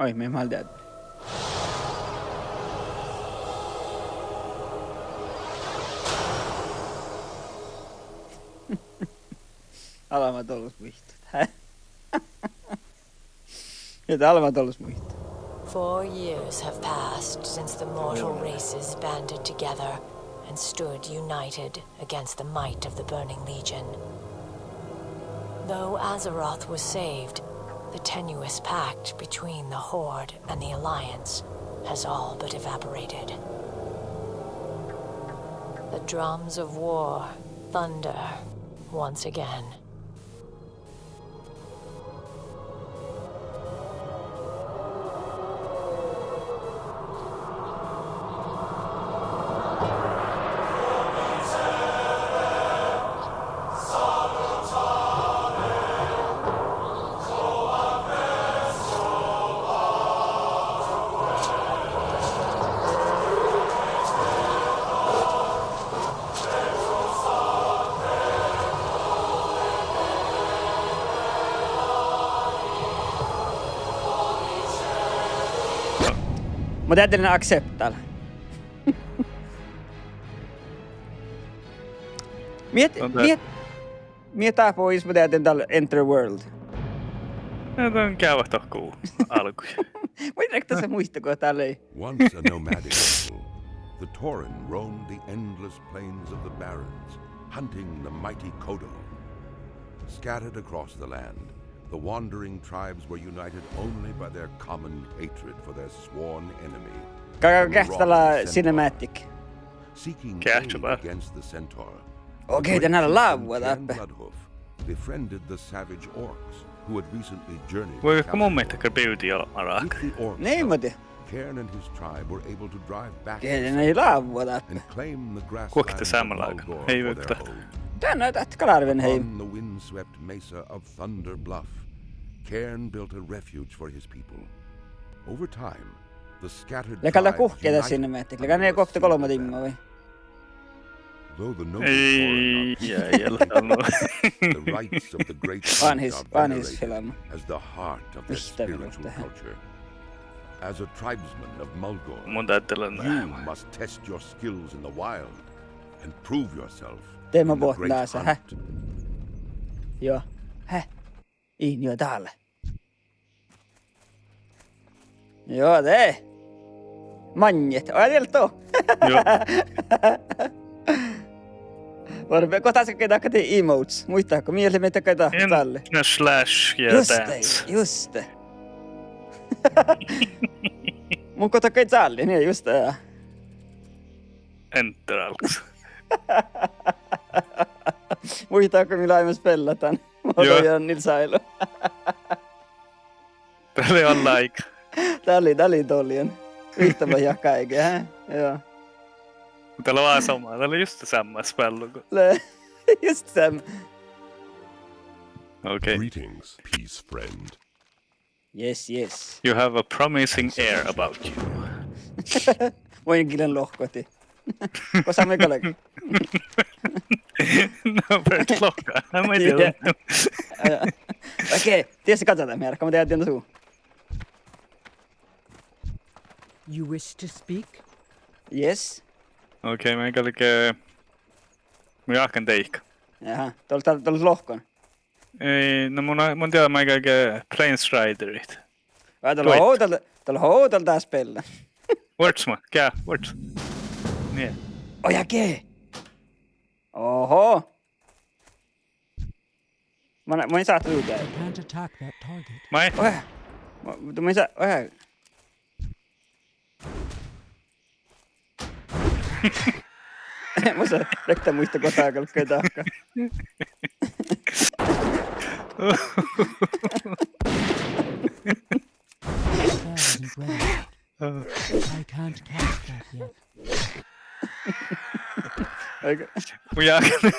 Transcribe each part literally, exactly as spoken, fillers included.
Oi, mii mál deadde. Almma dološ muittut. Ja de almma dološ muittut. Four years have passed since the mortal races banded together and stood united against the might of the Burning Legion. Though Azeroth was saved, the tenuous pact between the Horde and the Alliance has all but evaporated. The drums of war thunder once again. Mun deadden accept dál. Mii, mii, mii dábáhus, mun deadden dál Enter World. Na, dat geavahit dohko álggus. Mun in rokko muitá go dat lei. Once a nomadic people, the Tauren roamed the endless plains of the Barrens, hunting the mighty Kodo. Scattered across the land, the wandering tribes were united only by their common hatred for their sworn enemy, Ka-, the marauding centaur. Cinematic. Seeking aid against the centaur, the great chieftain Cairn Bloodhoof befriended the savage orcs who had recently journeyed to Kalimdor. Vuoi, mun maiddái bivdit olbmuin ráhkadit. With the orcs' help, Cairn and his tribe were able to drive back the centaur and claim the grasslands of Malgor for their own. Dán dat galgá heim. Upon the windswept mesa of Thunder Bluff, Cairn built a refuge for his people. Over time, the scattered tribes united under a single chieftain. Though the nobles are not, the rites of the great hunt are venerated as the heart of their spiritual culture. As a tribesman of Malgor, you must test your skills in the wild and prove yourself in the great hunt. Joo. Hä? In jo dál. Joo, de. Maŋŋit. Oi, dielto. Joo. Vuorre, go dat galgá dahkat emotes. Muittát go mii leimmet dahkat dat, en, calle. Slash ja just det, dance. Just det. Mun go dat galgá calle, nie, just det, ja. Enter álggus. Muittát go mii leimmet spellat dan. Mo lea Janni sáilu. Dat lei ollán áigge. Dat lei, dat lei dollyen. Vihtta lea jahka áigge, hä? Joo. Dat lea veaháš somá, dat lea just seamma spellu go. Lea just seamma. Okay. Greetings, peace friend. Yes, yes. You have a promising air about you. Mun in gillen lohkadit. Go sa mii galgat? No, bert lohkat. Na, ma ei tiedä. Okei, tiedätkö, kata dat mearkka, ma deadden su. You wish to speak? Yes. Okei, mii galgat, eh, mun jáhkán deike. Jaha, dal, dal, dal lohkan. Ei, no mun, mun dieđán maid galget Planesriderit. Vai, dat lea hui, dat lea, dat lea hui, dat lea dás spellu. Vuordsma, geat, vuords. Nie. Oi, ja ge. Oho. Mun, mun in sáhte duđa. You can't attack that target. Maid? Oi. Mun, mun in sá-, oi. Mun in rokko muitte go dat galggai dahkat. I can't cast that yet. Mun jáhkán,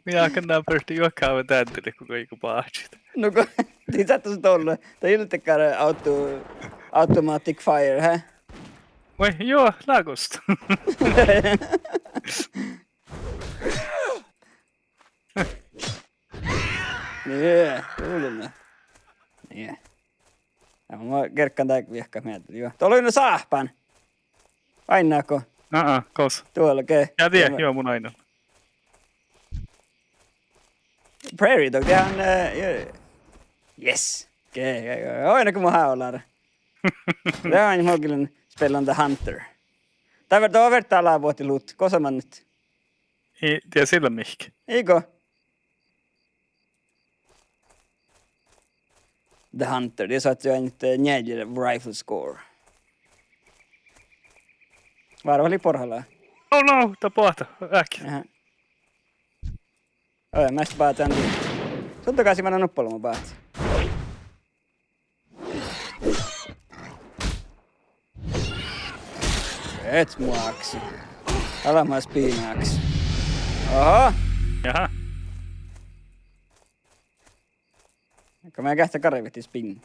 mun jáhkán ná berte juohke deaddelit go ii go báhčit. No go, dii sáhttet dolle. Dat ii leat dakkár auto-, automatic fire, hä? Vai, joo, lágos. Nie, kuuleme. Nie. Ja mun gerggan dál viehkat mielas, juo. Dolla lea nu sáhpán. Oainnát go? Aa, gos. Dolla ge. Ja die, juo, mun oainnán. Prairie Dog, dieđán, eh, yes. Ge, ge, ge. Oainnát go mun hálan. Dieđán, mun gillen spellan The Hunter. Dál ver-, dál ver dá lábuohtit luhtte, gosa mannet. Ii, die sil leat mihkkege. Iigo. The Hunter, die sáhtát ain, eh, njeallje rifle score. Várra lei borralii. Oh no, dat boahtá. Eahket. Aha. Oi, measta báhcen. Sun dagas mannan nuppe ollu báhcen. Et muakse. Ala ma spiinaks. Oho. Jaha. Go mii geahččat garvet spiin.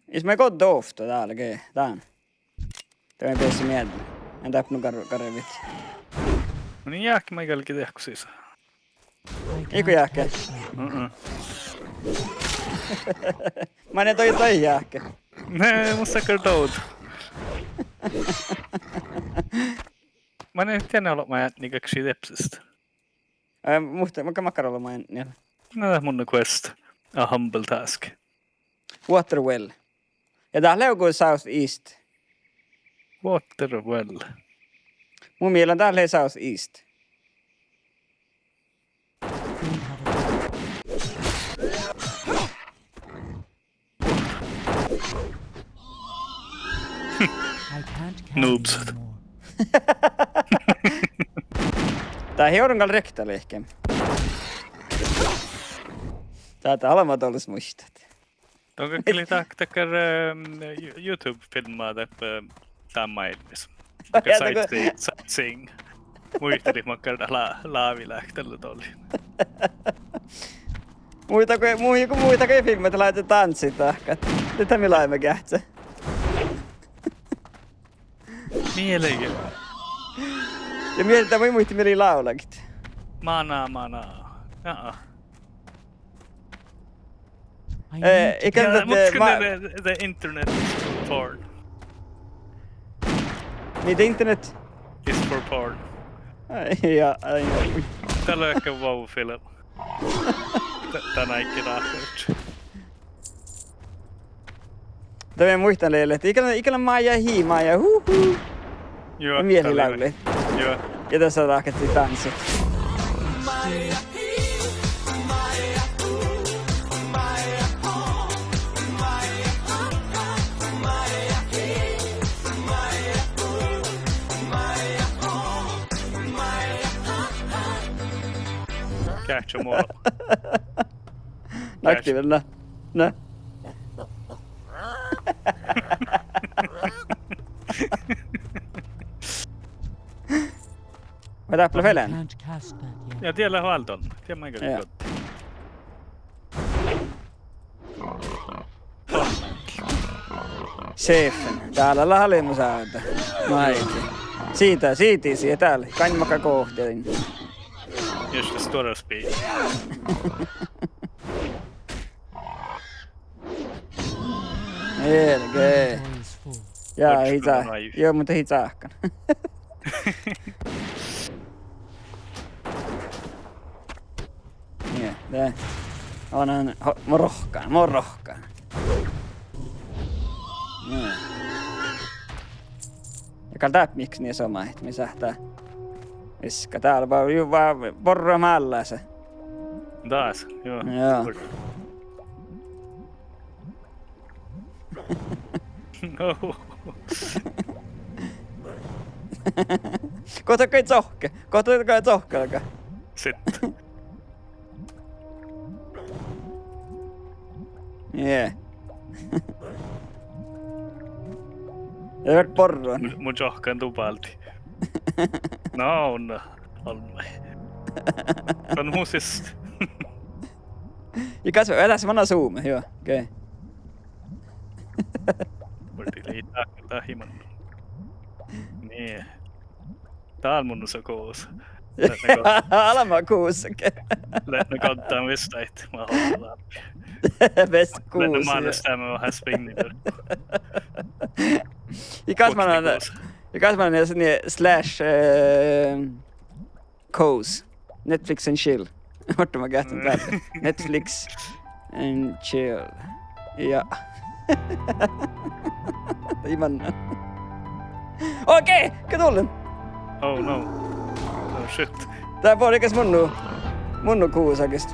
Is mii go dovtto dál ge, dán. Dá mii beassat mielas. En dáppe nu gar-, garvet. Mun in jáhke maid galge dehko sisa. Iigo jáhke. Mm-mm. Manne doi, doi jáhke. Ne, mus sáhttá dovdda. Manne tiedje olbmá eadni, galggašii debsesta. Eh, muhto, mun gal makkár olbmá eadni. Na, dat mun quest. A humble task. Water well. Ja dát lea go southeast. Water well. Mu mielas dát lea southeast. I can't carry Noobs. Anymore. Dat ii orun gal rievtta lihkeme. Dat, dat olbmá doalus muittát. Don galggalii dat, dakkár, ehm, You-, YouTube-filmma dáppe, eh, dán máilmmis. Dakkár, ja, dakkár sight-, sightseeing. Muitalit makkár dat lá-, láviláhkái lea doalus. Muittán go, mu-, go muittán go filmma, dat lávii dánssat dahkat. Dieđán mii láviimet geahččat. Mii lei. Ja mii, dat mii muitte, mii lei lávlagat. Mana, mana. Jaa. Eh, ii gal. Ja, dat, muhto eh, ma-, the, the internet is for porn. Mii the internet is for porn. Ai, ja, ai, ja. Dat lea vel wow film. Da-, dan áigge ráhkadit. Dat mii muittán lei, lei, ii gal, ii gal mája hii, mája, huhu. Juo, mii lei lávlagat. Juo. Ja dasa ráhkadit dánssat. Geahččá mo-, Nakti vel, na. Na. Vai dáppe lea felean? Ja die lea váldon. Die maid galggat. Ja. Šeften. Dál lea alimus ávdda. Maid. Sii, sii, sii, dál. Gainmaka gohte. Just det, stuorra spiili. Elge. Ja, ii sáhka. Joo, muhto ii sáhka. Nie, de. Oanen, ho-, mo rohkkan, mo rohkkan. Nie. Ja gal dáppe mihkkege nie somá, ahte mii sáhttá. Viska dál, ba-, ju-, ba-, borrat mállasa. Das, joo. Joo. No. Gohte gal čohkke, gohte gal čohkke, aga. Sitte. Nie. Ii leat borrat. Mun, mun čohkkán dubáldi. No, no. Olmmái. Don mu siste. Ja kas, eh, dasa manná suome, joo, okei. Vuolggii lei dat, dat ii manná. Nie. Dál mun osa gos. Leatnii go-, almma gos, okei. Leatnii go dan vistát, ma holan. Best goose, ja. Mánát stáme veahá spinni. Ja kas man, ja kas man, ja sii slash, eh, goose. Netflix and chill. Ortama geahččan dál. Netflix and chill. Ja. Ii manná. Okei, go dullen. Oh no. Oh shit. Dá fór ges munno, munno goose ges.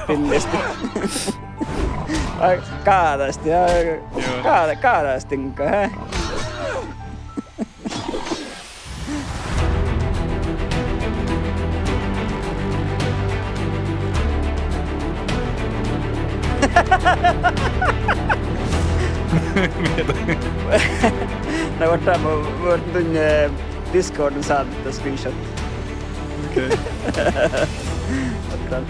Finnesti. Ai, gáđástin, ja, gáđa-, gáđástin go, hä? Na, vuortán mun, mun dun, eh, Discordin sáhttá screenshot. Okei. Vuortán.